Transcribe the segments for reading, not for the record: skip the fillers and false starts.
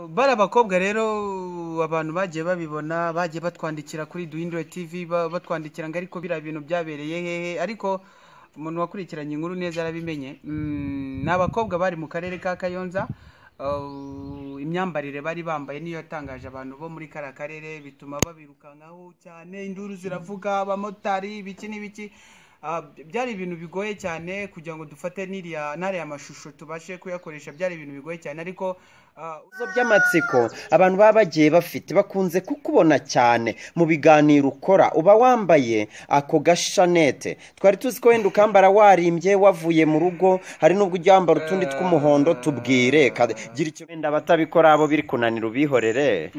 Bari abakobwa rero, abantu bagiye babibona, bagiye batwandikira kuri Duhindure TV, batwandikira ngo ariko biriya bintu byabereye hehe? Ariko umuntu wakurikiranye inkuru neza arabimenye. Ni abakobwa bari mu karere ka Kayonza. Imyambarire bari bambaye niyo yatangaje abantu bo muri kariya karere, bituma babirukankaho cyane, induru ziravuga, abamotari, ibiki n'ibiki. Byari ibintu bigoye cyane kugira ngo dufate n'iriya n'ariya mashusho tubashe kuyakoresha, byari ibintu bigoye cyane, ariko Ibibazo by'amatsiko abantu baba bagiye bafite, bakunze kukubona cyane mu biganiro ukora uba wambaye ako gashanete. Twari tuzi ko wenda ukambara warimbye, wavuye mu rugo, hari n'ubwo ujya wambara utundi tw'umuhondo. Tubwire, gira icyo wenda abatabikora, abo biri kunanira ubihorere,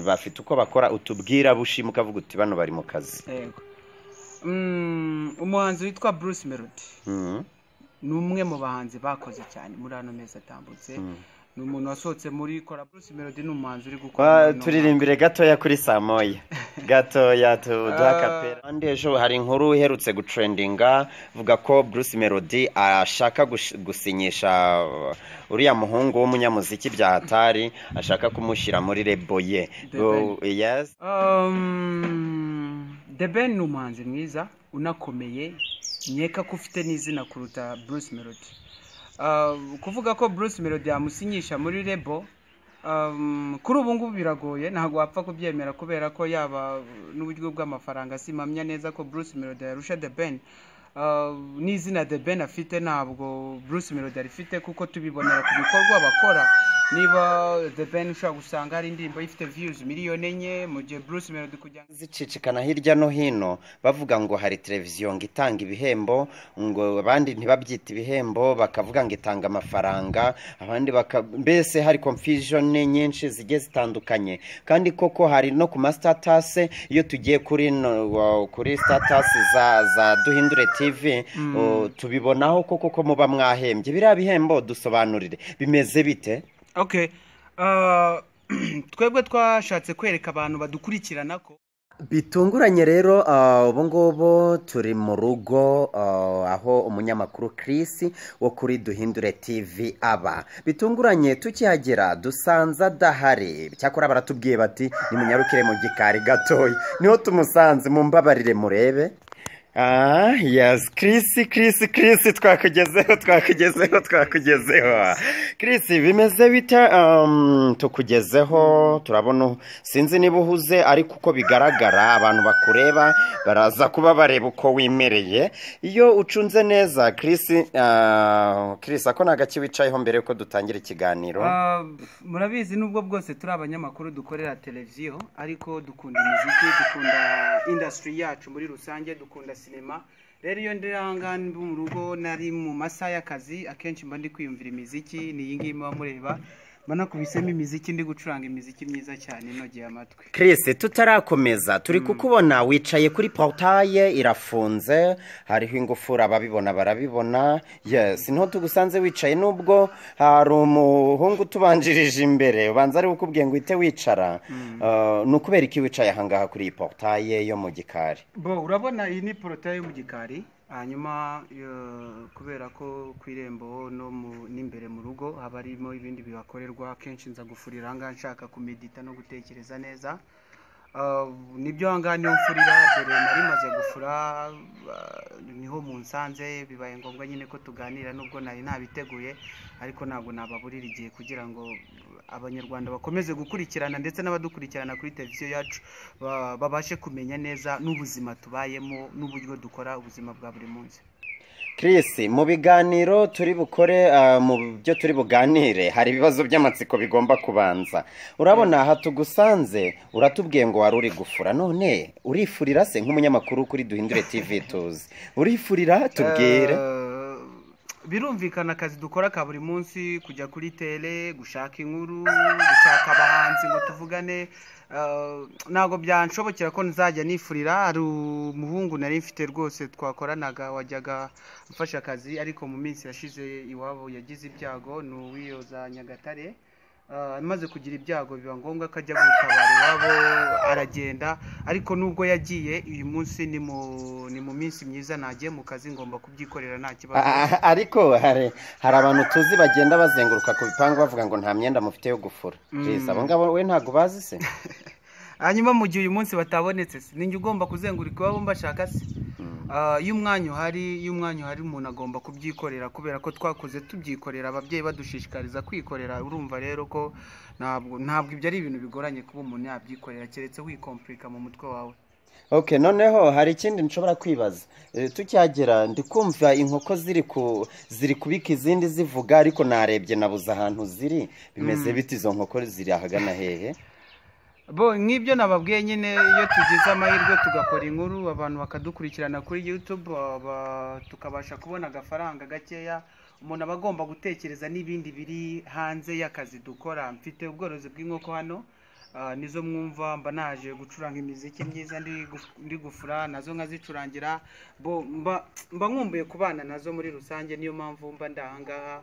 bafite uko bakora. Utubwira bushima ukavuga uti bano bari mu kazi. Yego. Umuhanzi witwa Bruce Melody ni umwe mu bahanzi bakoze cyane muri ano mezi atambutse. Ni umuntu wasohotse muri kora. Bruce Melody ni umuhanzi uri gukora muri uno. Turirimbire gatoya kuri saa moya gatoya, tuduha kapera. Kandi ejo hari inkuru iherutse gutrendinga, vuga ko Bruce Melody ashaka gusinyisha uriya muhungu w'umunyamuziki bya hatari, ashaka kumushyira muri label ye. The Ben. Oh, yes. The Ben ni umuhanzi mwiza unakomeye, nkeka ko ufite n'izina kuruta Bruce Melody. Kuvuga ko Bruce Melody yamusinyisha muri label kuri ubu ngubu biragoye, ntabwo wapfa kubyemera, kubera ko yaba n'uburyo bw'amafaranga simpamya neza ko Bruce Melody yarusha The Ben. N'izina The Ben afite ntabwo Bruce Melody arifite, kuko tubibonera ku bikorwa bakora. Niba The Ben ushobora gusanga hari indirimbo ifite views 4 miliyoni, mu gihe Bruce Melody kugira ngo Zicicikana hirya no hino, bavuga ngo hari televiziyo ngo itanga ibihembo, ngo abandi ntibabyita ibihembo, bakavuga ngo itanga amafaranga, abandi baka mbese hari confusion nyinshi zigiye zitandukanye. Kandi koko hari no ku ma status, iyo tugiye kuri kuri status za Duhindure TV, tubibonaho koko ko muba mwahembye biriya bihembo. Dusobanurire, bimeze bite? Okay, twebwe twashatse kwereka abantu badukurikirana ko Bitunguranye rero, ubu ngubu turi mu rugo, aho umunyamakuru Chris wo kuri Duhindure TV aba. Bitunguranye tukihagera dusanze adahari, cyakora baratubwiye bati nimunyarukire mu gikari gatoya niho tumusanze. Mumbabarire murebe. Ah, yes, Chris, Chris, Chris, twakugezeho, twakugezeho, twakugezeho. Chris, bimeze bite? Tukugezeho, turabona sinzi niba uhuze, ariko uko bigaragara abantu bakureba baraza kuba bareba uko wimereye. Iyo ucunze neza, Chris, Chris, ako ni agaki wicayeho mbere yuko dutangira ikiganiro? Murabizi, nubwo bwose turi abanyamakuru dukorera televiziyo, ariko dukunda imiziki, dukunda industry yacu muri rusange, dukunda sinema. Rero iyo ndi aha ngaha ndi mu rugo, nari mu masaha y'akazi, akenshi mba ndi kwiyumvira imiziki. Ni iyi ngiyi muba mureba, mba nakubisemo imiziki, ndi gucuranga imiziki myiza cyane inogeye amatwi. Chris, tutarakomeza, turi kukubona wicaye kuri portail irafunze, hariho ingufuri, ababibona barabibona. Yes, niho tugusanze wicaye, nubwo hari umuhungu utubanjirije imbere, ubanza ari ukubwiye ngo uhite wicara. Ni ukubera iki wicaye ahangaha kuri iyi portail yo mu gikari? Bo, urabona iyi ni portail yo mu gikari. Hanyuma kubera ko ku irembo no n'imbere mu rugo haba harimo ibindi bihakorerwa, akenshi nza gufurira ahangaha nshaka kumedita no gutekereza neza. Nibyo, ahangaha niho mfurira. Dore nari maze gufura, niho munsanze. Bibaye ngombwa nyine ko tuganira, nubwo nari nabiteguye, ariko ntabwo nababurira igihe kugira ngo Abanyarwanda bakomeze gukurikirana, ndetse n'abadukurikirana kuri televiziyo yacu babashe kumenya neza n'ubuzima tubayemo n'uburyo dukora ubuzima bwa buri munsi. Chris, mu biganiro turi bukore, mu byo turi buganire, hari ibibazo by'amatsiko bigomba kubanza. Urabona aha tugusanze, uratubwiye ngo wari uri gufura, none urifurira se nk'umunyamakuru kuri Duhindure TV tuzi? Urifurira? Tubwire. Birumvikana, akazi dukora ka buri munsi, kujya kuri tele, gushaka inkuru, gushaka abahanzi ngo tuvugane, ntabwo byanshobokera ko nzajya nifurira. Hari umuhungu nari mfite rwose twakoranaga wajyaga amfasha akazi, ariko mu minsi yashize iwabo yagize ibyago, ni uw'iyo za Nyagatare. Amaze kugira ibyago biba ngombwa ko ajya gutabara iwabo, aragenda. Ariko nubwo yagiye, uyu munsi ni mu minsi myiza, nagiye mu kazi, ngomba kubyikorera nta kibazo. Ariko hari abantu tuzi bagenda bazenguruka ku bipangu bavuga ngo nta myenda mufite yo gufura. Chris, abo ngabo we ntabwo bazi se? Hanyuma mu gihe uyu munsi batabonetse se, ninjye ugomba kuzenguruka iwabo mbashaka se? Iyo umwanya uhari umuntu agomba kubyikorera, kubera ko twakuze tubyikorera, ababyeyi badushishikariza kwikorera. Urumva rero ko ntabwo ibyo ari ibintu bigoranye kuba umuntu yabyikorera, keretse wikompurika mu mutwe wawe. Okay, noneho hari ikindi nshobora kwibaza. Tukihagera ndi kumva inkoko ziri kubika izindi zivuga, ariko narebye nabuze ahantu ziri. Bimeze bite? Izo nkoko ziri ahagana hehe? Bo nk'ibyo nababwiye nyine, iyo tugize amahirwe tugakora inkuru, abantu bakadukurikirana kuri YouTube, tukabasha kubona agafaranga gakeya, umuntu aba agomba gutekereza n'ibindi biri hanze y'akazi dukora. Mfite ubworozi bw'inkoko hano, nizo mwumva. Mba naje gucuranga imiziki myiza, ndi gufura nazo nkazicurangira. Bo mba nkumbuye kubana nazo muri rusange, niyo mpamvu mba ndi ahangaha.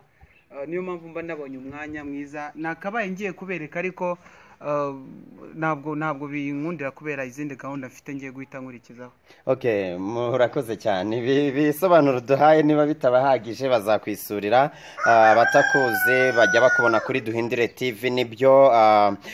Niyo mpamvu mba nabonye umwanya mwiza nakabaye ngiye kubereka, ariko ntabwo binkundira kubera izindi gahunda mfite ngiye guhita nkurikizaho. Okay, murakoze cyane. Ibi bisobanuro duhaye niba bitabahagije bazakwisurira. Abatakuzi bajya bakubona kuri Duhindure TV, nibyo,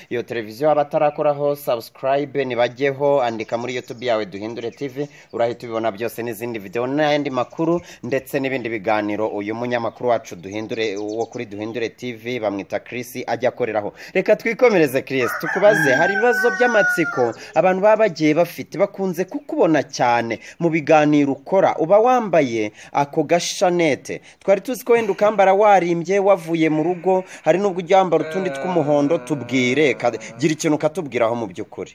iyo televiziyo abatarakoraho subscribe nibajyeho, andika muri YouTube yawe Duhindure TV, urahita ubibona byose n'izindi video n'ayandi makuru ndetse n'ibindi biganiro uyu munyamakuru wacu Duhindure wo kuri Duhindure TV bamwita Chris ajya akoreraho. Reka twikomereze Chris, tukubaze, hari ibibazo by'amatsiko abantu baba bagiye bafite, bakunze kukubona cyane mu biganiro ukora uba wambaye ako gashanete. Twari tuzi ko wenda ukambara warimbye wavuye mu rugo, hari n'ubwo ujya wambara utundi tw'umuhondo. Tubwire, gira ikintu ukatubwiraho mu by'ukuri.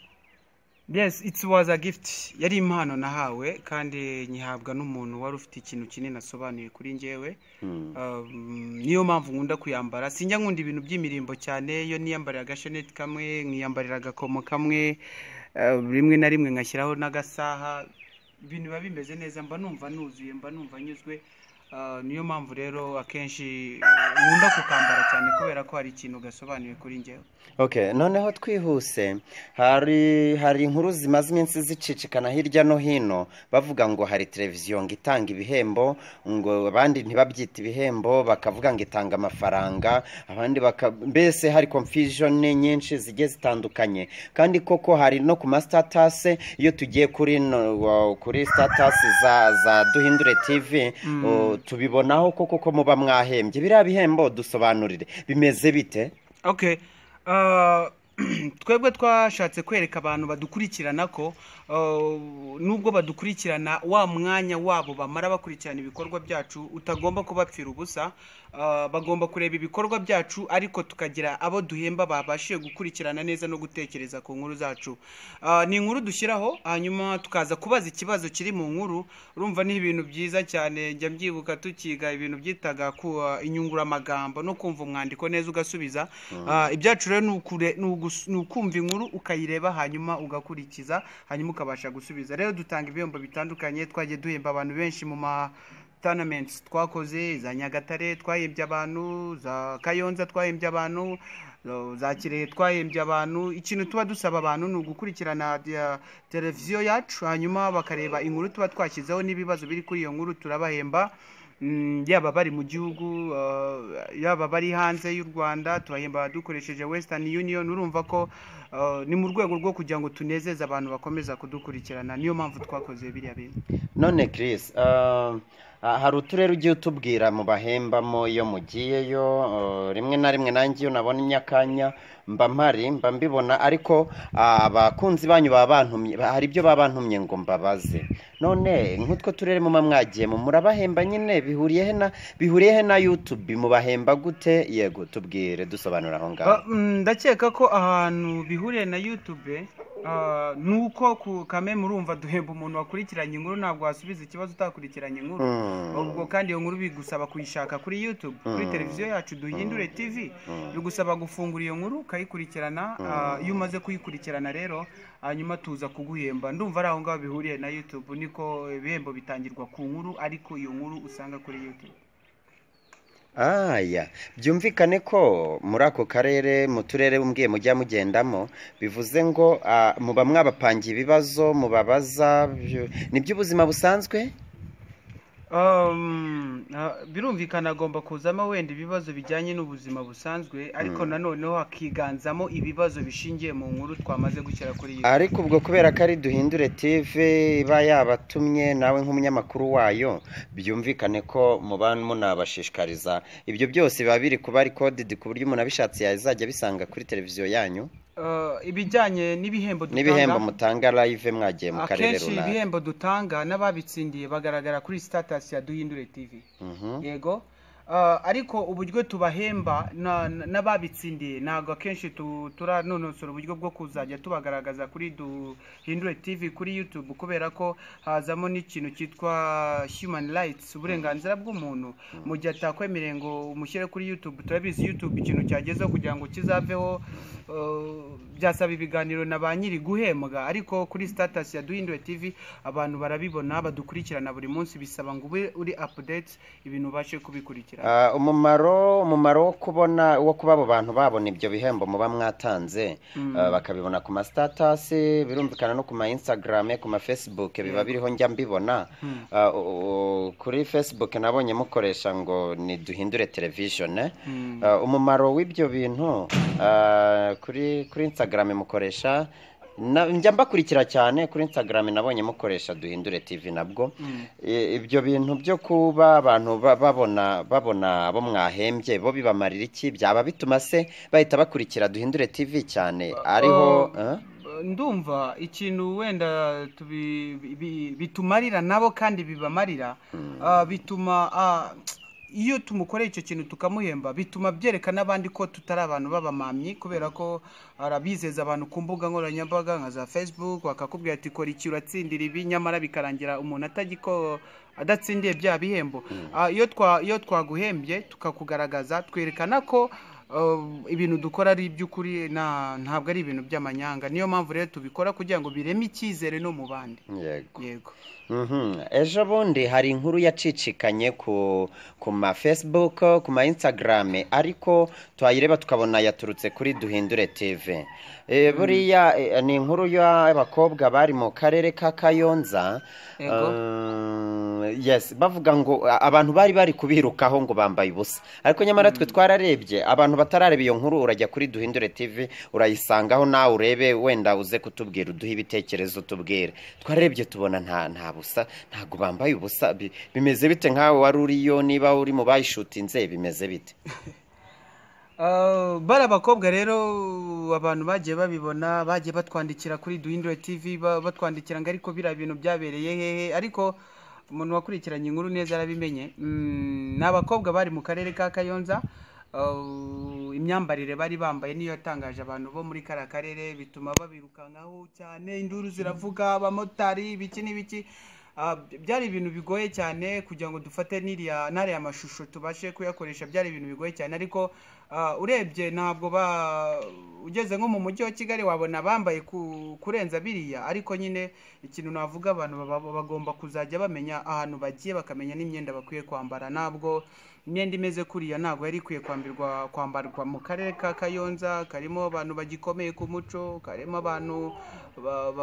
Yes, it was a gift, yari impano nahawe kandi nyihabwa n'umuntu wari ufite ikintu kinini asobanuye kuri njyewe. Niyo mpamvu nkunda kuyambara. Sinjya nkunda ibintu by'imirimbo cyane. Iyo niyambarira agasheneti kamwe, nkiyambarira agakomo kamwe, rimwe na rimwe ngashyiraho n'agasaha, ibintu biba bimeze neza, mba numva nuzuye, mba numva nyuzwe. Niyo mpamvu rero akenshi nkunda kukambara cyane, kubera ko hari ikintu gasobanuye kuri njyewe. Okay, noneho twihuse, hari inkuru zimaze iminsi zicicikana hirya no hino bavuga ngo hari televiziyo ngo itanga ibihembo, ngo abandi ntibabyita ibihembo, bakavuga ngo itanga amafaranga, abandi baka mbese hari confusion nyinshi zigiye zitandukanye. Kandi koko hari no ku ma status, iyo tugiye kuri no, kuri status za Duhindure TV, tubibonaho koko ko muba mwahembye biriya bihembo. Dusobanurire, bimeze bite? Okay. Twebwe twashatse kwereka abantu badukurikirana ko nubwo badukurikirana, wa mwanya wabo bamara bakurikirana ibikorwa byacu utagomba kubapfira ubusa. Bagomba kureba ibikorwa byacu, ariko tukagira abo duhemba babashije gukurikirana neza no gutekereza ku nkuru zacu. Ni inkuru dushyiraho, hanyuma tukaza kubaza ikibazo kiri mu nkuru. Urumva ni ibintu byiza cyane. Njya mbyibuka tukiga ibintu byitaga ku inyunguramagambo no kumva umwandiko neza ugasubiza. Ibyacu rero ni ukumva inkuru ukayireba, hanyuma ugakurikiza, hanyuma ukabasha gusubiza. Rero dutanga ibihembo bitandukanye, twagiye duhemba abantu benshi mu ma tournaments twakoze. Za Nyagatare twahembye abantu, za Kayonza twahembye abantu, za Kirehe twahembye abantu. Ikintu tuba dusaba abantu ni ugukurikirana televiziyo yacu, hanyuma bakareba inkuru tuba twashyizeho n'ibibazo biri kuri iyo nkuru, turabahemba. Yaba bari mu gihugu, yaba bari hanze y'u Rwanda, tubahemba dukoresheje Western Union. Urumva ko ni mu rwego rwo kugira ngo tunezeze abantu bakomeza kudukurikirana, niyo mpamvu twakoze biriya bintu. None Chris, hari uturere ugiye utubwira mu bahembamo iyo mugiyeyo, rimwe na rimwe nanjye iyo nabonye akanya mba mpari, mba mbibona, ariko abakunzi banyu baba bantumye, hari ibyo baba bantumye ngo mbabaze. None nk'utwo turere muba mwagiyemo murabahemba nyine, bihuriye he na YouTube? Mubahemba gute? Yego, tubwire, dusobanura aho ngaho. Ndakeka ko ahantu bihuriye na YouTube ni uko ku kame murumva duhemba umuntu wakurikiranye inkuru. Ntabwo wasubiza ikibazo utakurikiranye inkuru. Ubwo kandi iyo nkuru bigusaba kuyishaka kuri YouTube, kuri televiziyo yacu Duhindure TV. Bigusaba gufungura iyo nkuru ukayikurikirana. Iyo umaze kuyikurikirana rero, hanyuma tuza kuguhemba. Ndumva ari aho ngaho bihuriye na YouTube, niko ibihembo bitangirwa ku nkuru, ariko iyo nkuru usanga kuri YouTube. Aya, byumvikane ko muri ako karere, mu turere umbwiye mujya mugendamo, bivuze ngo muba mwabapangiye ibibazo mubabaza ni iby'ubuzima busanzwe. Birumvikana agomba kuzamo wenda ibibazo bijyanye n'ubuzima busanzwe, ariko nanoneho hakiganzamo ibibazo bishingiye mu nkuru twamaze gushyira kuri iyi. Ariko ubwo kubera ko ari Duhindure TV iba yabatumye, nawe nk'umunyamakuru wayo, byumvikane ko muba munabashishikariza. Ibyo byose biba biri kuba recorded ku buryo umuntu abishatse yazajya abisanga kuri televiziyo yanyu. Ibijyanye n'ibihembo n'ibihembo dutanga, mutanga live mwagiye mu karere akenshi runaka. Ibihembo dutanga n'ababitsindiye bagaragara kuri status ya Duhindure TV. Yego. Ariko uburyo tubahemba n'ababitsindiye ntabwo akenshi turanonosora uburyo bwo kuzajya tubagaragaza kuri Duhindure TV kuri YouTube, kubera ko hazamo n'ikintu cyitwa human rights, uburenganzira bw'umuntu. Mu gihe atakwemereye ngo umushyire kuri YouTube, turabizi YouTube ikintu cyagezeho kugira ngo kizaveho, byasaba ibiganiro na ba nyiri guhembwa. Ariko kuri status ya Duhindure TV abantu barabibona, badukurikirana buri munsi, bisaba ngo ube uri update, ibintu ubashe kubikurikirana. Umumaro wo kubona, wo kuba abo bantu babona ibyo bihembo muba mwatanze, bakabibona ku ma status, birumvikana no ku ma Instagram, ku ma Facebook biba biriho, njya mbibona. Kuri Facebook nabonye mukoresha ngo ni Duhindure Television, eh? Umumaro w'ibyo bintu, kuri Instagram mukoresha njya mbakurikira cyane kuri Instagram, nabonye mukoresha Duhindure TV nabwo. Ibyo bintu byo kuba abantu babona abo mwahembye, bo bibamarira iki? Byaba bituma se bahita bakurikira Duhindure TV cyane ariho, eh? Ndumva ikintu wenda bitumarira nabo kandi bibamarira, bituma, iyo tumukoreye icyo kintu tukamuhemba, bituma byereka n'abandi ko tutari abantu b'abamamyi, kubera ko arabizeza abantu ku mbuga nkoranyambaga nka za Facebook, bakakubwira ati kora iki uratsindira ibi, nyamara bikarangira umuntu atagiko adatsindiye bya bihembo. Iyo twaguhembye tukakugaragaza, twerekana ko ibintu dukora ari iby'ukuri, ntabwo ari ibintu by'amanyanga. Niyo mpamvu rero tubikora kugira ngo bireme icyizere no mu bandi. Yego. Yego. Ejo bundi hari inkuru yacicikanye ku ma Facebook, ku ma Instagram, ariko twayireba tukabona yaturutse kuri Duhindure TV. Buriya ni inkuru y'abakobwa bari mu karere ka Kayonza. Yego. Yes, bavuga ngo abantu bari kubirukaho ngo bambaye ubusa, ariko nyamara twe twararebye. Abantu batarareba iyo nkuru, urajya kuri Duhindure TV urayisangaho, nawe urebe, wenda uze kutubwira, uduhe ibitekerezo, tubwire. Twararebye tubona nta busa, ntabwo bambaye ubusa. Bimeze bite nkawe wari uriyo, niba uri mu bayishutinze, bimeze bite? Bari abakobwa rero, abantu bagiye babibona, bagiye batwandikira kuri Duhindure TV, batwandikira ngo ariko biriya bintu byabereye hehe? Ariko umuntu wakurikiranye inkuru neza arabimenye. Ni abakobwa bari mu karere ka Kayonza. Imyambarire bari bambaye niyo yatangaje abantu bo muri kariya karere, bituma babirukankaho cyane, induru ziravuga, abamotari, ibiki n'ibiki. Byari ibintu bigoye cyane kugira ngo dufate n'iriya n'ariya mashusho tubashe kuyakoresha, byari ibintu bigoye cyane. Ariko urebye ntabwo ba ugeze nko mu mujyi wa Kigali wabona bambaye kurenza biriya. Ariko nyine ikintu navuga, abantu bagomba kuzajya bamenya ahantu bagiye, bakamenya n'imyenda bakwiye kwambara. Ntabwo imyenda imeze kuriya ntabwo yari ikwiye kwambarwa mu karere ka Kayonza, karimo abantu bagikomeye ku muco, karimo abantu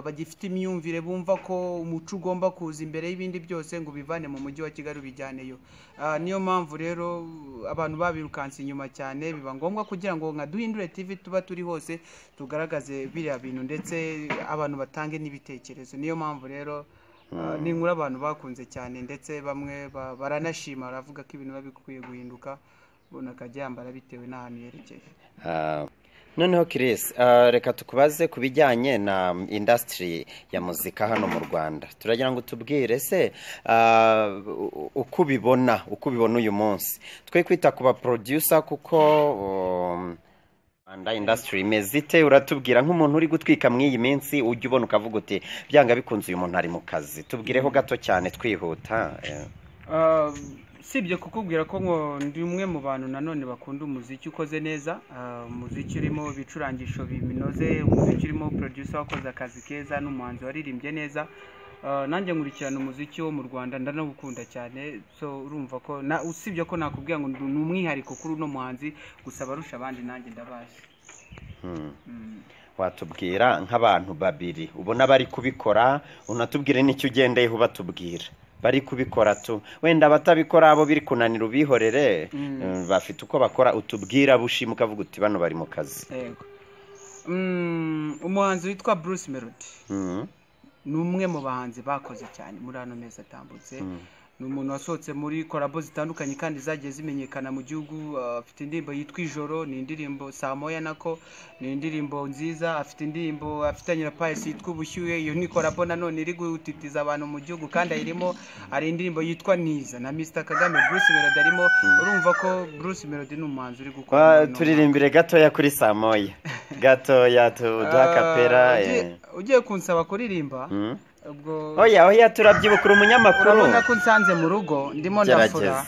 bagifite imyumvire, bumva ko umuco ugomba kuza imbere y'ibindi byose, ngo ubivane mu mujyi wa Kigali ubijyaneyo. Niyo mpamvu rero abantu babirukanse inyuma cyane, biba ngombwa kugira ngo nka Duhindure TV tuba turi hose tugaragaze biriya bintu, ndetse abantu batange n'ibitekerezo. Niyo mpamvu rero ni inkuru abantu bakunze cyane, ndetse bamwe baranashima, baravuga ko ibintu biba bikwiye guhinduka, umuntu akajya yambara bitewe n'ahantu yerekeje. Noneho Chris, reka tukubaze ku bijyanye na industry ya muzika hano mu Rwanda. Turagira ngo tubwire se, uko ubibona uyu munsi, twe kwita ku ba producer, kuko Rwanda industry imeze ite? Uratubwira nk'umuntu uri gutwika muri iyi minsi, ujya ubona ukavuga uti byanga bikunze uyu muntu ari mu kazi. Tubwireho gato cyane twihuta. Sibye kukubwira ko ngo ndi umwe mu bantu nanone bakunda umuziki ukoze neza, umuziki urimo ibicurangisho binoze, umuziki urimo producer wakoze akazi keza n'umuhanzi waririmbye neza. Nanjye nkurikirana umuziki wo mu Rwanda, ndanawukunda cyane. So urumva ko usibye ko nakubwira ngo ni umwihariko kuri uno muhanzi gusa, abarusha abandi nanjye ndabazi. Watubwira nk'abantu babiri ubona bari kubikora, unatubwire n'icyo ugendeyeho ubatubwira bari kubikora tu. Wenda abatabikora, abo biri kunanira, ubihorere. Bafite uko bakora. Utubwira bushima ukavuga uti bano bari mu kazi. Yego. Umuhanzi witwa Bruce Melody ni umwe mu bahanzi bakoze cyane muri ano mezi atambutse. Ni umuntu wasohotse muri collabo zitandukanye kandi zagiye zimenyekana mu gihugu. Afite indirimbo yitwa Ijoro, ni indirimbo Saa Moya, nako ni indirimbo nziza. Afite indirimbo afitanye na Pius yitwa Ubushyuhe, iyo ni collabo nanone iri gutitiza abantu mu gihugu kandi ayirimo. Hari indirimbo yitwa Niza na Mr Kagame, Bruce Melody arimo. Urumva ko Bruce Melody ni umuhanzi uri gukora muri uno mwaka. Turirimbire gatoya kuri Saa Moya, gatoya duha acapella. Ugiye kunsaba kuririmba ubwo? Oya, oya, turabyibuka, uri umunyamakuru. Urabona ko nsanze mu rugo ndimo ndafura. Gerageza.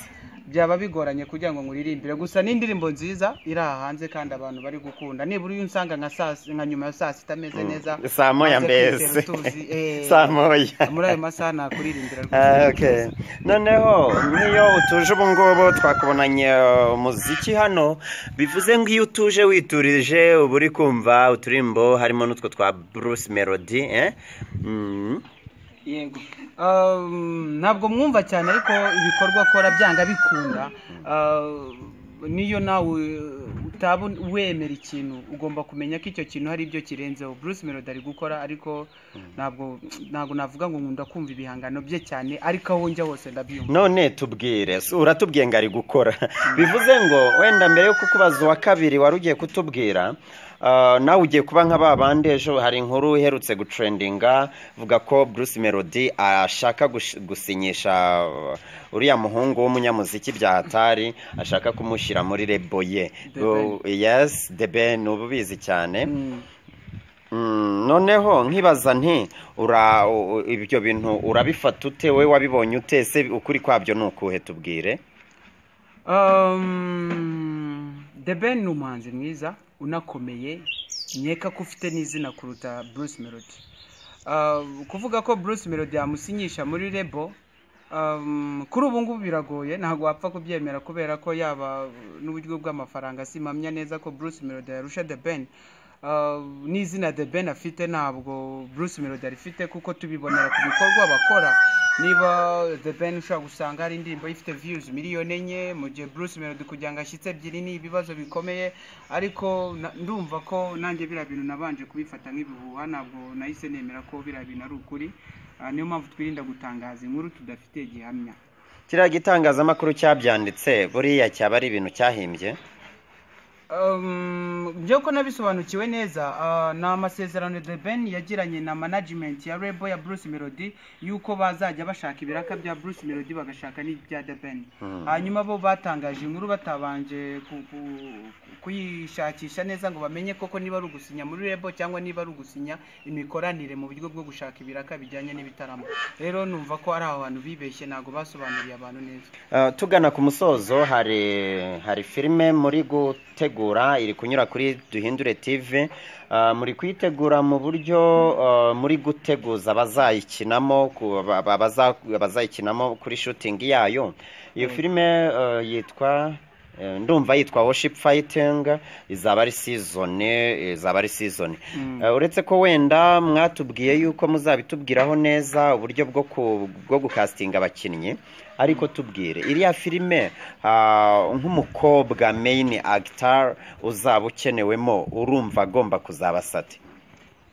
Byaba bigoranye kugira ngo nkuririmbire, gusa ni indirimbo nziza iri aha hanze kandi abantu bari gukunda. Nibura iyo unsanga nka nyuma ya saa sita ameze neza, Saa moya maze kwitera mbese. utuzi, Saa moya. muri ayo masaha nakuririmbira rwose. Okay. Noneho nk'iyo utuje ubu ngubu twakubonanye umuziki hano, bivuze ngo iyo utuje witurije uba uri kumva uturimbo harimo n'utwo twa Bruce Melody, eh? Yego. Ntabwo mwumva cyane, ariko ibikorwa akora byanga bikunda. Niyo nawe utaba wemera ikintu, ugomba kumenya ko icyo kintu hari ibyo kirenzeho Bruce Melody ari gukora. Ariko ntabwo navuga ngo nkunda kumva ibihangano bye cyane, ariko aho njya hose ndabyumva. None tubwire, uratubwiye ngo ari gukora, bivuze ngo wenda mbere yo kukubaza uwa kabiri wari ugiye kutubwira, nawe ugiye kuba nka ba bandi. Ejo hari inkuru iherutse gutrendinga vuga ko Bruce Melody ashaka gusinyisha uriya muhungu w'umunyamuziki bya hatari, ashaka kumushyira muri label ye. The Ben. Yes, The Ben, uba ubizi cyane. Mm. Noneho nkibaza nti ibyo bintu urabifata ute? We wabibonye ute se? Ukuri kwabyo ni ukuhe? Tubwire. The Ben ni umuhanzi mwiza unakomeye, nkeka ko ufite n'izina kuruta Bruce Melody. Kuvuga ko Bruce Melody yamusinyisha muri label kuri ubu ngubu biragoye, ntabwo wapfa kubyemera kubera ko yaba n'uburyo bw'amafaranga simpamya neza ko Bruce Melody yarusha The Ben. N'izina The Ben afite ntabwo Bruce Melody arifite, kuko tubibonera ku bikorwa bakora. Niba The Ben ushobora gusanga hari indirimbo ifite views 4 miliyoni, mu gihe Bruce Melody kugira ngo ashyitse ebyiri ni ibibazo bikomeye. Ariko ndumva ko nanjye biriya bintu nabanje kubifata nk'ibihuha, ntabwo nahise nemera ko biriya bintu ari ukuri. Niyo mpamvu twirinda gutangaza inkuru tudafitiye gihamya. Kiriya gitangazamakuru cyabyanditse buriya cyaba ari ibintu cyahimbye? Njyewe ko nabisobanukiwe neza, ni amasezerano The Ben yagiranye na management ya label ya Bruce Melody yuko bazajya bashaka ibiraka bya Bruce Melody, bagashaka n'ibya The Ben. Hanyuma bo batangaje inkuru batabanje kuyishakisha neza ngo bamenye koko niba ari ugusinya muri label cyangwa niba ari ugusinya imikoranire mu buryo bwo gushaka ibiraka bijyanye n'ibitaramo. Rero numva ko ari aho hantu bibeshye, ntabwo basobanuriye abantu neza. Tugana ku musozo, hari filime muri gutegura iri kunyura kuri Duhindure TV. Muri kuyitegura mu buryo muri guteguza abazayikinamo abazayikinamo kuri shooting yayo. Iyo filime yitwa ndumva yitwa Worship Fighting, izaba ari season. Uretse ko wenda mwatubwiye yuko muzabitubwiraho neza uburyo bwo gukasitinga abakinnyi, ariko tubwire iriya filime, nk'umukobwa main actor uzaba ukenewemo, urumva agomba kuzaba sate?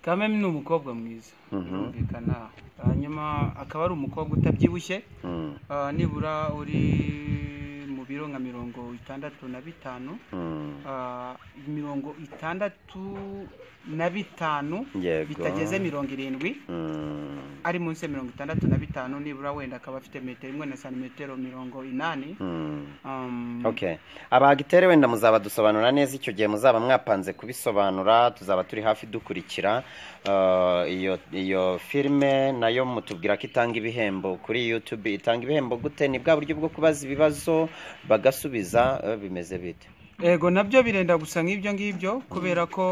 Kameme ni umukobwa mwiza, birumvikana, hanyuma akaba ari umukobwa utabyibushye, nibura uri mu biro nka 65, 65 bitageze 70, ari munsi ya 65 nibura, wenda akaba afite metero imwe na santimetero 80. Okay, abagiteri wenda muzabadusobanura neza icyo gihe muzaba mwapanze kubisobanura, tuzaba turi hafi dukurikira. Iyo filime nayo mutubwira ko itanga ibihembo kuri YouTube. Itanga ibihembo gute? Ni bwa buryo bwo kubaza ibibazo bagasubiza, bimeze bite? Ego, nabyo birenda gusa nk'ibyo ngibyo, kubera ko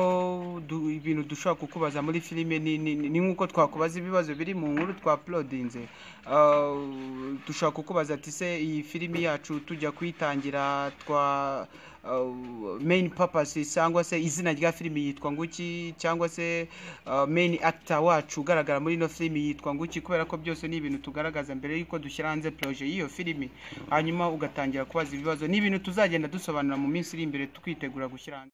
ibintu dushobora kukubaza muri filime ni nk'uko twakubaza ibibazo biri mu nkuru twauploadinze. Dushobora kukubaza ati: "Se iyi filimi yacu tujya kuyitangira twa main purpose cyangwa se izina rya filimi yitwa nguki, cyangwa se main actor wacu ugaragara muri ino filimi yitwa nguki?" Kubera ko byose ni ibintu tugaragaza mbere y'uko dushyira hanze projet y'iyo filimi, hanyuma ugatangira kubaza ibibazo. Ni ibintu tuzagenda dusobanura mu minsi iri imbere, twitegura gushyira hanze.